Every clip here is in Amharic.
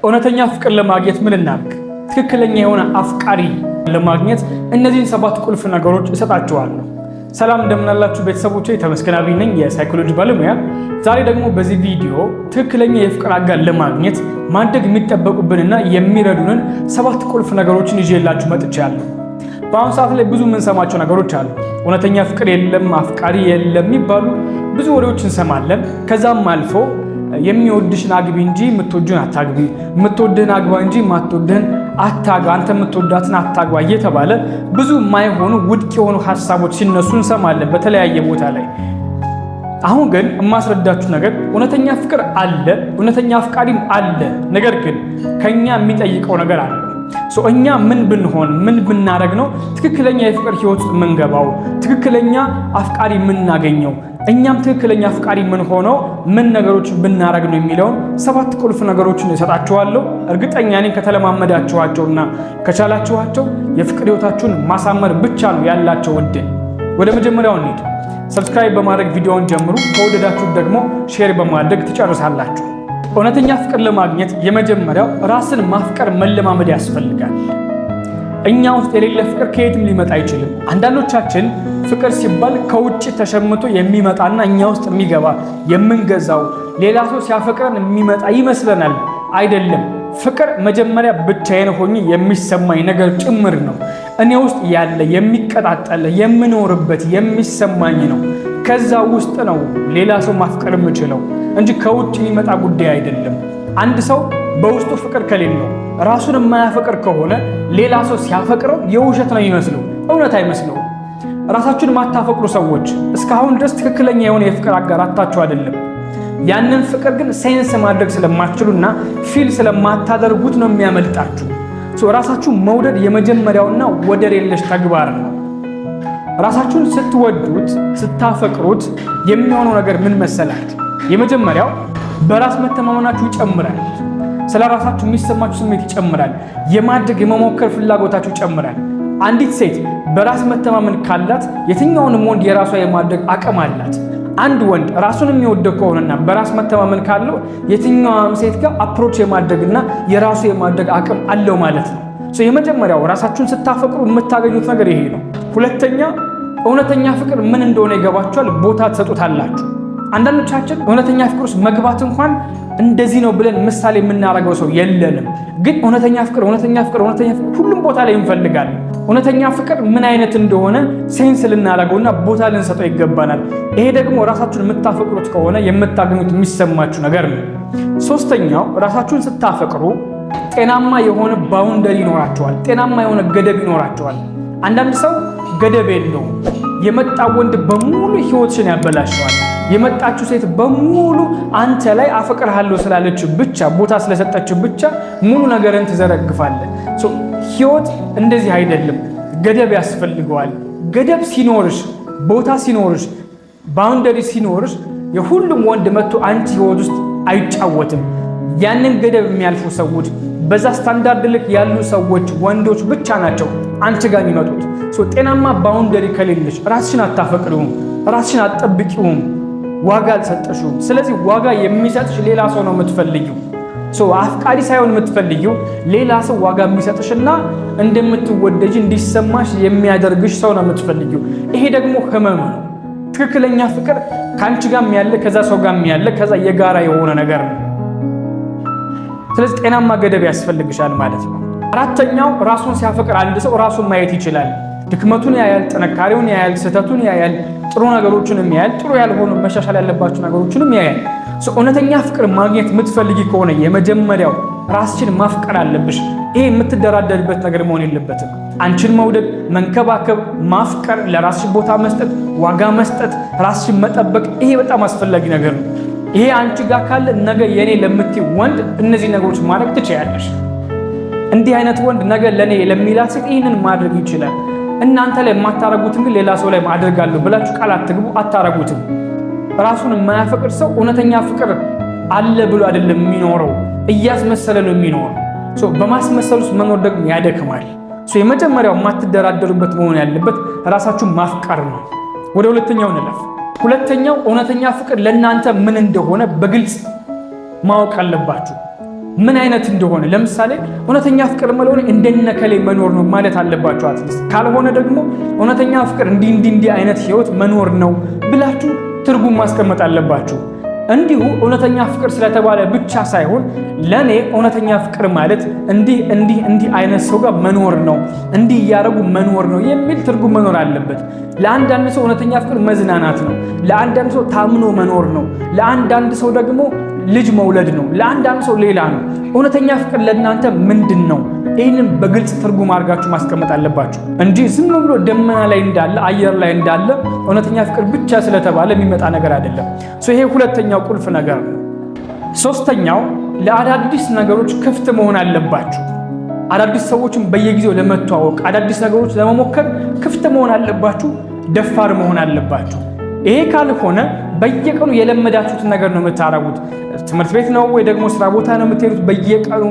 እውነተኛ ፍቅር ለማግኘት ምን እናድርግ? ትክክለኛ የሆነ አፍቃሪ ለማግኘት እነዚህን 7 ቁልፍ ነገሮች እሰጣችኋለሁ። ሰላም እንደምናላችሁ ቤተሰቦቼ፣ ተመስገን አብይ ነኝ፣ የሳይኮሎጂ ባለሙያ። ዛሬ ደግሞ በዚህ ቪዲዮ ትክክለኛ የፍቅር አጋር ለማግኘት ማድረግ የሚጠበቁብንና የሚረዱንን 7 ቁልፍ ነገሮችን ይዤላችሁ መጥቻለሁ። በአሁኑ ሰዓት ላይ ብዙ የምንሰማቸው ነገሮች አሉ። እውነተኛ ፍቅር የለም፣ አፍቃሪ የለም የሚባሉ ብዙ ወሬዎች እንሰማለን። ከዛም አልፎ የሚወድሽን አግቢ እንጂ የምትወጂውን አታግቢ፣ የምትወድህን አግባ እንጂ የማትወድህን አታግባ፣ አንተ የምትወዳትን አታግባ እየተባለ ብዙ የማይሆኑ ውድቅ የሆኑ ሀሳቦች ሲነሱ እንሰማለን በተለያየ ቦታ ላይ። አሁን ግን የማስረዳችሁ ነገር እውነተኛ ፍቅር አለ፣ እውነተኛ አፍቃሪም አለ። ነገር ግን ከኛ የሚጠይቀው ነገር አለ። እኛ ምን ብንሆን ምን ብናደርግ ነው ትክክለኛ የፍቅር ህይወት ውስጥ የምንገባው፣ ትክክለኛ አፍቃሪ የምናገኘው፣ እኛም ትክክለኛ አፍቃሪ የምንሆነው ምን ነገሮችን ብናደርግ ነው የሚለውን 7 ቁልፍ ነገሮችን እሰጣችኋለሁ። እርግጠኛ ነኝ ከተለማመዳችኋቸውና ከቻላችኋቸው የፍቅር ህይወታችሁን ማሳመር ብቻ ነው ያላቸው እድል። ወደ መጀመሪያው እንሂድ። Subscribe በማድረግ ቪዲዮውን ጀምሩ። ከወደዳችሁት ደግሞ share በማድረግ ትጨርሳላችሁ። እውነተኛ ፍቅር ለማግኘት የመጀመሪያው ራስን ማፍቀር መለማመድ ያስፈልጋል። እኛ ውስጥ የሌለ ፍቅር ከየትም ሊመጣ አይችልም። አንዳንዶቻችን ፍቅር ሲባል ከውጭ ተሸምቶ የሚመጣና እኛ ውስጥ የሚገባ የምንገዛው ሌላ ሰው ሲያፈቅረን የሚመጣ ይመስለናል። አይደለም። ፍቅር መጀመሪያ ብቻዬን ሆኜ የሚሰማኝ ነገር ጭምር ነው። እኔ ውስጥ ያለ የሚቀጣጠል የምኖርበት የሚሰማኝ ነው። ከዛ ውስጥ ነው ሌላ ሰው ማፍቀር የምችለው እንጂ ከውጭ የሚመጣ ጉዳይ አይደለም። አንድ ሰው በውስጡ ፍቅር ከሌለው፣ ራሱን የማያፈቅር ከሆነ ሌላ ሰው ሲያፈቅረው የውሸት ነው የሚመስለው፣ እውነት አይመስለውም። ራሳችሁን የማታፈቅሩ ሰዎች እስካሁን ድረስ ትክክለኛ የሆነ የፍቅር አጋር አጥታችሁ አይደለም። ያንን ፍቅር ግን sense ማድረግ ስለማትችሉና feel ስለማታደርጉት ነው የሚያመልጣችሁ። ራሳችሁን መውደድ የመጀመሪያውና ወደር የለሽ ተግባር ነው። ራሳችሁን ስትወዱት ስታፈቅሩት የሚሆነው ነገር ምን መሰላችሁ? የመጀመሪያው በራስ መተማመናችሁ ይጨምራል። ስለ ራሳችሁ የሚሰማችሁ ስሜት ይጨምራል። የማድረግ የመሞከር ፍላጎታችሁ ይጨምራል። አንዲት ሴት በራስ መተማመን ካላት የትኛውንም ወንድ የራሷ የማድረግ አቅም አላት። አንድ ወንድ ራሱን የሚወደው ከሆነና በራስ መተማመን ካለው የትኛዋም ሴት ጋር approach የማድረግና የራሱ የማድረግ አቅም አለው ማለት ነው። የመጀመሪያው ራሳችሁን ስታፈቅሩ የምታገኙት ነገር ይሄ ነው። ሁለተኛ፣ እውነተኛ ፍቅር ምን እንደሆነ ይገባችኋል፣ ቦታ ትሰጡታላችሁ። አንዳንዶቻችን እውነተኛ ፍቅር ውስጥ መግባት እንኳን እንደዚህ ነው ብለን ምሳሌ የምናደርገው ሰው የለንም። ግን እውነተኛ ፍቅር፣ እውነተኛ ፍቅር፣ እውነተኛ ፍቅር ሁሉም ቦታ ላይ እንፈልጋለን። እውነተኛ ፍቅር ምን አይነት እንደሆነ sense ልናደርገውና ቦታ ልንሰጠው ይገባናል። ይሄ ደግሞ ራሳችሁን የምታፈቅሩት ከሆነ የምታገኙት የሚሰማችሁ ነገር ነው። ሶስተኛው፣ ራሳችሁን ስታፈቅሩ ጤናማ የሆነ boundary ይኖራችኋል። ጤናማ የሆነ ገደብ ይኖራችኋል። አንዳንድ ሰው ገደብ የለውም። የመጣ ወንድ በሙሉ ህይወትሽን ያበላሸዋል። የመጣችው ሴት በሙሉ አንተ ላይ አፈቅርሃለሁ ስላለች ብቻ፣ ቦታ ስለሰጠች ብቻ ሙሉ ነገርን ትዘረግፋለህ። ህይወት እንደዚህ አይደለም። ገደብ ያስፈልገዋል። ገደብ ሲኖርሽ፣ ቦታ ሲኖርሽ፣ boundary ሲኖርሽ የሁሉም ወንድ መጥቶ አንቺ ህይወት ውስጥ አይጫወትም። ያንን ገደብ የሚያልፉ ሰዎች፣ በዛ ስታንዳርድ ልክ ያሉ ሰዎች፣ ወንዶች ብቻ ናቸው አንቺ ጋር የሚመጡት። ጤናማ boundary ከሌለሽ ራስሽን አታፈቅሪውም፣ ራስሽን አትጠብቂውም፣ ዋጋ አልሰጠሽውም። ስለዚህ ዋጋ የሚሰጥሽ ሌላ ሰው ነው የምትፈልጊው። አፍቃሪ ሳይሆን የምትፈልጊው ሌላ ሰው ዋጋ የሚሰጥሽና እንደምትወደጅ እንዲሰማሽ የሚያደርግሽ ሰው ነው የምትፈልጊው። ይሄ ደግሞ ህመም ነው። ትክክለኛ ፍቅር ከአንቺ ጋርም ያለ፣ ከዛ ሰው ጋርም ያለ፣ ከዛ የጋራ የሆነ ነገር ነው። ስለዚህ ጤናማ ገደብ ያስፈልግሻል ማለት ነው። አራተኛው፣ ራሱን ሲያፈቅር አንድ ሰው ራሱን ማየት ይችላል። ድክመቱን ያያል፣ ጥንካሬውን ያያል፣ ስህተቱን ያያል፣ ጥሩ ነገሮችንም ያያል፣ ጥሩ ያልሆኑ መሻሻል ያለባቸው ነገሮችንም ያያል። እውነተኛ ፍቅር ማግኘት የምትፈልጊ ከሆነ የመጀመሪያው ራስሽን ማፍቀር አለብሽ። ይሄ የምትደራደርበት ነገር መሆን የለበትም። አንቺን መውደድ፣ መንከባከብ፣ ማፍቀር፣ ለራስሽ ቦታ መስጠት፣ ዋጋ መስጠት፣ ራስሽን መጠበቅ፣ ይሄ በጣም አስፈላጊ ነገር ነው። ይሄ አንቺ ጋር ካለ ነገ የኔ ለምትይ ወንድ እነዚህ ነገሮች ማድረግ ትችያለሽ። እንዲህ አይነት ወንድ ነገ ለኔ ለሚላት ሴት ይህንን ማድረግ ይችላል። እናንተ ላይ የማታረጉትን ግን ሌላ ሰው ላይ አደርጋለሁ ብላችሁ ቃል አትግቡ፣ አታረጉትም። ራሱን የማያፈቅር ሰው እውነተኛ ፍቅር አለ ብሎ አይደለም የሚኖረው፣ እያስመሰለ ነው የሚኖረው። በማስመሰል ውስጥ መኖር ደግሞ ያደክማል። የመጀመሪያው የማትደራደሩበት መሆን ያለበት ራሳችሁን ማፍቀር ነው። ወደ ሁለተኛው እንለፍ። ሁለተኛው፣ እውነተኛ ፍቅር ለእናንተ ምን እንደሆነ በግልጽ ማወቅ አለባችሁ። ምን አይነት እንደሆነ። ለምሳሌ እውነተኛ ፍቅር መለሆነ እንደነከሌ መኖር ነው ማለት አለባችሁ at least። ካልሆነ ደግሞ እውነተኛ ፍቅር እንዲህ እንዲህ እንዲህ አይነት ህይወት መኖር ነው ብላችሁ ትርጉም ማስቀመጥ አለባችሁ። እንዲሁ እውነተኛ ፍቅር ስለተባለ ብቻ ሳይሆን ለኔ እውነተኛ ፍቅር ማለት እንዲህ እንዲህ እንዲህ አይነት ሰው ጋር መኖር ነው፣ እንዲህ እያደረጉ መኖር ነው የሚል ትርጉም መኖር አለበት። ለአንዳንድ ሰው እውነተኛ ፍቅር መዝናናት ነው። ለአንዳንድ ሰው ታምኖ መኖር ነው። ለአንዳንድ ሰው ደግሞ ልጅ መውለድ ነው። ለአንዳንድ ሰው ሌላ ነው። እውነተኛ ፍቅር ለእናንተ ምንድን ነው? ይህንን በግልጽ ትርጉም አድርጋችሁ ማስቀመጥ አለባችሁ እንጂ ዝም ብሎ ደመና ላይ እንዳለ፣ አየር ላይ እንዳለ እውነተኛ ፍቅር ብቻ ስለተባለ የሚመጣ ነገር አይደለም። ይሄ ሁለተኛው ቁልፍ ነገር ነው። ሶስተኛው ለአዳዲስ ነገሮች ክፍት መሆን አለባችሁ። አዳዲስ ሰዎችን በየጊዜው ለመተዋወቅ፣ አዳዲስ ነገሮች ለመሞከር ክፍት መሆን አለባችሁ። ደፋር መሆን አለባችሁ። ይሄ ካልሆነ በየቀኑ የለመዳችሁትን ነገር ነው የምታረጉት። ትምህርት ቤት ነው ወይ ደግሞ ስራ ቦታ ነው የምትሄዱት። በየቀኑ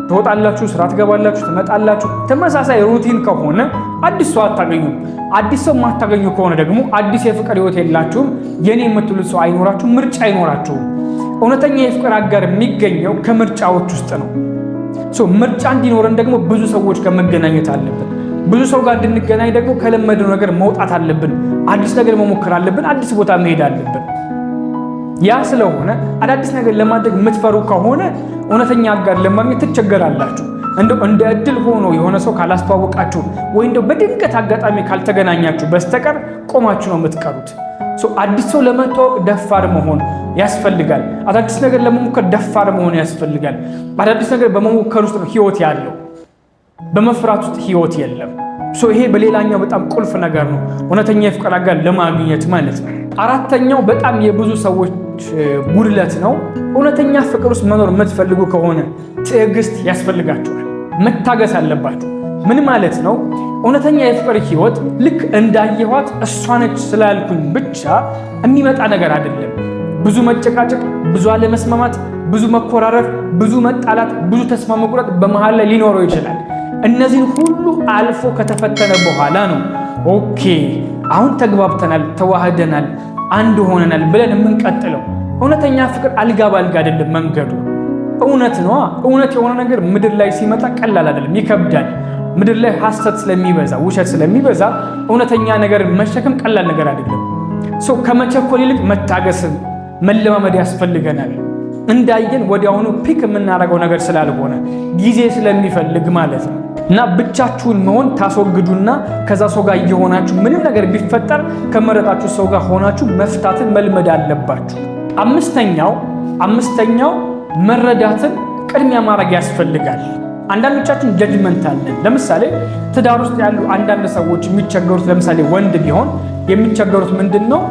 ትወጣላችሁ፣ ስራ ትገባላችሁ፣ ትመጣላችሁ። ተመሳሳይ routine ከሆነ አዲስ ሰው አታገኙም። አዲስ ሰው የማታገኙ ከሆነ ደግሞ አዲስ የፍቅር ህይወት የላችሁም። የኔ የምትሉት ሰው አይኖራችሁም፣ ምርጫ አይኖራችሁም። እውነተኛ የፍቅር አጋር የሚገኘው ከምርጫዎች ውስጥ ነው። ምርጫ እንዲኖረን ደግሞ ብዙ ሰዎች ጋር መገናኘት አለብን። ብዙ ሰው ጋር እንድንገናኝ ደግሞ ከለመድነው ነገር መውጣት አለብን። አዲስ ነገር መሞከር አለብን። አዲስ ቦታ መሄድ አለብን። ያ ስለሆነ አዳዲስ ነገር ለማድረግ የምትፈሩ ከሆነ እውነተኛ አጋር ለማግኘት ትቸገራላችሁ። እንደው እንደ እድል ሆኖ የሆነ ሰው ካላስተዋወቃችሁ ወይ እንደው በድንገት አጋጣሚ ካልተገናኛችሁ በስተቀር ቆማችሁ ነው የምትቀሩት። አዲስ ሰው ለመተዋወቅ ደፋር መሆን ያስፈልጋል። አዳዲስ ነገር ለመሞከር ደፋር መሆን ያስፈልጋል። አዳዲስ ነገር በመሞከር ውስጥ ነው ህይወት ያለው፣ በመፍራት ውስጥ ህይወት የለም። ይሄ በሌላኛው በጣም ቁልፍ ነገር ነው፣ እውነተኛ የፍቅር አጋር ለማግኘት ማለት ነው። አራተኛው በጣም የብዙ ሰዎች ጉድለት ነው። እውነተኛ ፍቅር ውስጥ መኖር የምትፈልጉ ከሆነ ትዕግስት ያስፈልጋችኋል። መታገስ አለባችሁ። ምን ማለት ነው? እውነተኛ የፍቅር ህይወት ልክ እንዳየኋት እሷ ነች ስላልኩኝ ብቻ የሚመጣ ነገር አይደለም። ብዙ መጨቃጨቅ፣ ብዙ አለመስማማት፣ ብዙ መኮራረፍ፣ ብዙ መጣላት፣ ብዙ ተስፋ መቁረጥ በመሃል ላይ ሊኖረው ይችላል። እነዚህን ሁሉ አልፎ ከተፈተነ በኋላ ነው okay አሁን ተግባብተናል፣ ተዋህደናል፣ አንድ ሆነናል ብለን የምንቀጥለው። እውነተኛ ፍቅር አልጋ ባልጋ አይደለም መንገዱ። እውነት ነዋ። እውነት የሆነ ነገር ምድር ላይ ሲመጣ ቀላል አይደለም፣ ይከብዳል። ምድር ላይ ሐሰት ስለሚበዛ፣ ውሸት ስለሚበዛ እውነተኛ ነገር መሸከም ቀላል ነገር አይደለም። ሰው ከመቸኮል ይልቅ መታገስን መለማመድ ያስፈልገናል። እንዳየን ወዲያውኑ pick የምናደርገው ነገር ስላልሆነ ጊዜ ስለሚፈልግ ማለት ነው። እና ብቻችሁን መሆን ታስወግዱና ከዛ ሰው ጋር እየሆናችሁ ምንም ነገር ቢፈጠር ከመረጣችሁ ሰው ጋር ሆናችሁ መፍታትን መልመድ አለባችሁ። አምስተኛው መረዳትን ቅድሚያ ማድረግ ያስፈልጋል። አንዳንዶቻችን judgment አለን። ለምሳሌ ትዳር ውስጥ ያሉ አንዳንድ ሰዎች የሚቸገሩት፣ ለምሳሌ ወንድ ቢሆን የሚቸገሩት ምንድን ነው?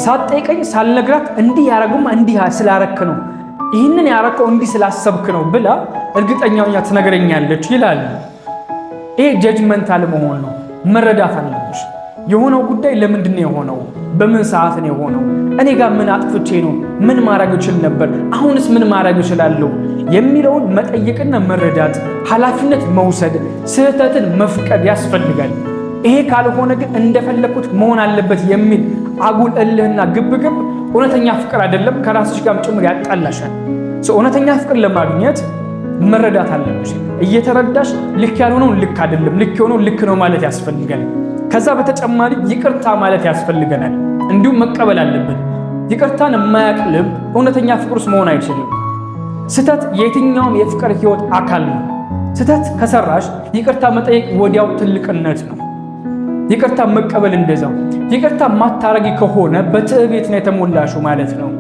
ሳትጠይቀኝ ሳልነግራት እንዲህ ያረጉም እንዲህ ስላረክ ነው፣ ይህንን ያረከው እንዲህ ስላሰብክ ነው ብላ እርግጠኛ ሆና ትነግረኛለች ይላል። ይሄ judgmental መሆን ነው። መረዳት አለብሽ። የሆነው ጉዳይ ለምንድን ነው የሆነው? በምን ሰዓት ነው የሆነው? እኔ ጋር ምን አጥፍቼ ነው? ምን ማድረግ እችል ነበር? አሁንስ ምን ማድረግ እችላለሁ? የሚለውን መጠየቅና መረዳት፣ ኃላፊነት መውሰድ፣ ስህተትን መፍቀድ ያስፈልጋል። ይሄ ካልሆነ ግን እንደፈለግኩት መሆን አለበት የሚል አጉል እልህና ግብግብ እውነተኛ ፍቅር አይደለም፣ ከራስሽ ጋርም ጭምር ያጣላሻል። እውነተኛ ፍቅር ለማግኘት መረዳት አለብሽ። እየተረዳሽ ልክ ያልሆነውን ልክ አይደለም፣ ልክ የሆነውን ልክ ነው ማለት ያስፈልጋል። ከዛ በተጨማሪ ይቅርታ ማለት ያስፈልገናል። እንዲሁም መቀበል አለብን። ይቅርታን የማያቅ ልብ እውነተኛ ፍቅር ውስጥ መሆን አይችልም። ስህተት የትኛውም የፍቅር ህይወት አካል ነው። ስህተት ከሰራሽ ይቅርታ መጠየቅ ወዲያው ትልቅነት ነው። ይቅርታ መቀበል እንደዛው። ይቅርታ ማታረጊ ከሆነ በትዕቢት ነው የተሞላሽው ማለት ነው።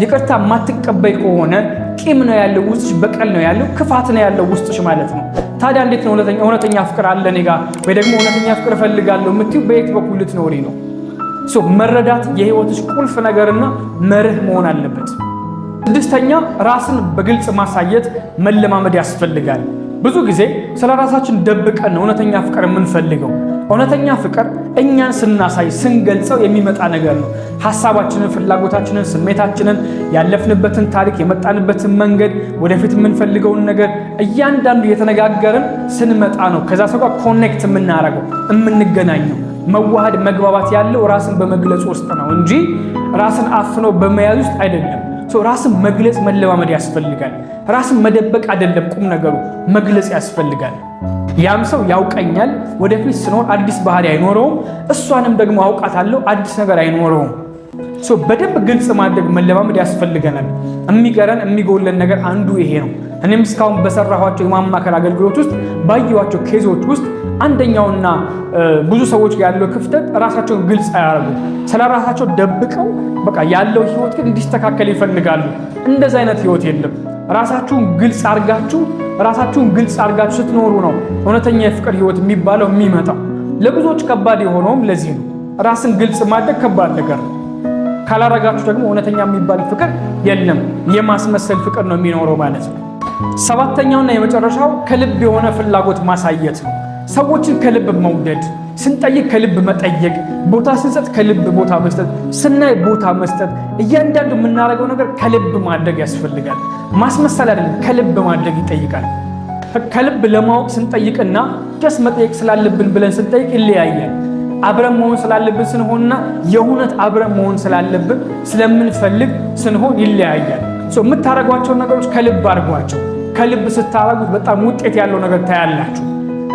ይቅርታ ማትቀበይ ከሆነ ቂም ነው ያለው ውስጥሽ፣ በቀል ነው ያለው፣ ክፋት ነው ያለው ውስጥሽ ማለት ነው። ታዲያ እንዴት ነው እውነተኛ ፍቅር አለ እኔ ጋ ወይ ደግሞ እውነተኛ ፍቅር እፈልጋለሁ የምትይው በየት በኩል ልትኖሪ ነው? መረዳት የህይወትሽ ቁልፍ ነገርና መርህ መሆን አለበት። ስድስተኛ ራስን በግልጽ ማሳየት መለማመድ ያስፈልጋል። ብዙ ጊዜ ስለ ራሳችን ደብቀን ነው እውነተኛ ፍቅር የምንፈልገው። እውነተኛ ፍቅር እኛን ስናሳይ ስንገልጸው የሚመጣ ነገር ነው። ሀሳባችንን፣ ፍላጎታችንን፣ ስሜታችንን፣ ያለፍንበትን ታሪክ፣ የመጣንበትን መንገድ፣ ወደፊት የምንፈልገውን ነገር እያንዳንዱ እየተነጋገርን ስንመጣ ነው ከዛ ሰው ጋር connect የምናደርገው የምንገናኘው። መዋሃድ መግባባት ያለው ራስን በመግለጽ ውስጥ ነው እንጂ ራስን አፍኖ በመያዝ ውስጥ አይደለም። ራስን መግለጽ መለማመድ ያስፈልጋል። ራስን መደበቅ አይደለም ቁም ነገሩ፣ መግለጽ ያስፈልጋል። ያም ሰው ያውቀኛል፣ ወደፊት ስኖር አዲስ ባህሪ አይኖረውም፣ እሷንም ደግሞ አውቃታለሁ፣ አዲስ ነገር አይኖረውም። በደንብ ግልጽ ማድረግ መለማመድ ያስፈልገናል። የሚቀረን የሚጎለን ነገር አንዱ ይሄ ነው። እኔም እስካሁን በሰራኋቸው የማማከር አገልግሎት ውስጥ ባየኋቸው case ኦች ውስጥ አንደኛውና ብዙ ሰዎች ያለው ክፍተት ራሳቸውን ግልጽ አያደርጉም። ስለ ራሳቸው ደብቀው በቃ ያለው ህይወት ግን እንዲስተካከል ይፈልጋሉ። እንደዚ አይነት ህይወት የለም። ራሳችሁን ግልጽ አርጋችሁ ስትኖሩ ነው እውነተኛ የፍቅር ህይወት የሚባለው የሚመጣው። ለብዙዎች ከባድ የሆነውም ለዚህ ነው። ራስን ግልጽ ማድረግ ከባድ ነገር ነው። ካላረጋችሁ ደግሞ እውነተኛ የሚባል ፍቅር የለም። የማስመሰል ፍቅር ነው የሚኖረው ማለት ነው። ሰባተኛውና የመጨረሻው ከልብ የሆነ ፍላጎት ማሳየት ነው። ሰዎችን ከልብ መውደድ፣ ስንጠይቅ ከልብ መጠየቅ፣ ቦታ ስንሰጥ ከልብ ቦታ መስጠት፣ ስናይ ቦታ መስጠት፣ እያንዳንዱ የምናደርገው ነገር ከልብ ማድረግ ያስፈልጋል። ማስመሰል አይደለም፣ ከልብ ማድረግ ይጠይቃል። ከልብ ለማወቅ ስንጠይቅና just መጠየቅ ስላለብን ብለን ስንጠይቅ ይለያያል። አብረን መሆን ስላለብን ስንሆንና የእውነት አብረን መሆን ስላለብን ስለምንፈልግ ስንሆን ይለያያል። የምታደርጓቸውን ነገሮች ከልብ አድርጓቸው። ከልብ ስታደርጉት በጣም ውጤት ያለው ነገር ታያላችሁ።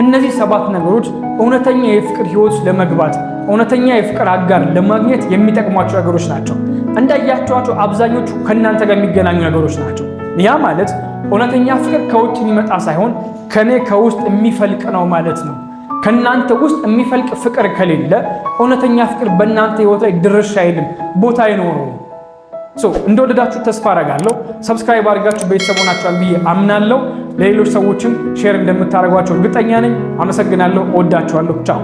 እነዚህ ሰባት ነገሮች እውነተኛ የፍቅር ህይወት ለመግባት፣ እውነተኛ የፍቅር አጋር ለማግኘት የሚጠቅሟቸው ነገሮች ናቸው። እንዳያችኋቸው አብዛኞቹ ከእናንተ ጋር የሚገናኙ ነገሮች ናቸው። ያ ማለት እውነተኛ ፍቅር ከውጭ የሚመጣ ሳይሆን ከኔ ከውስጥ የሚፈልቅ ነው ማለት ነው። ከእናንተ ውስጥ የሚፈልቅ ፍቅር ከሌለ እውነተኛ ፍቅር በእናንተ ህይወት ላይ ድርሽ አይልም፣ ቦታ አይኖረውም። እንደወደዳችሁ ተስፋ አረጋለሁ። Subscribe አድርጋችሁ ቤተሰብ ሆናችኋል ብዬ አምናለሁ። ለሌሎች ሰዎችም share እንደምታደርጓቸው እርግጠኛ ነኝ። አመሰግናለሁ። እወዳችኋለሁ። ቻው።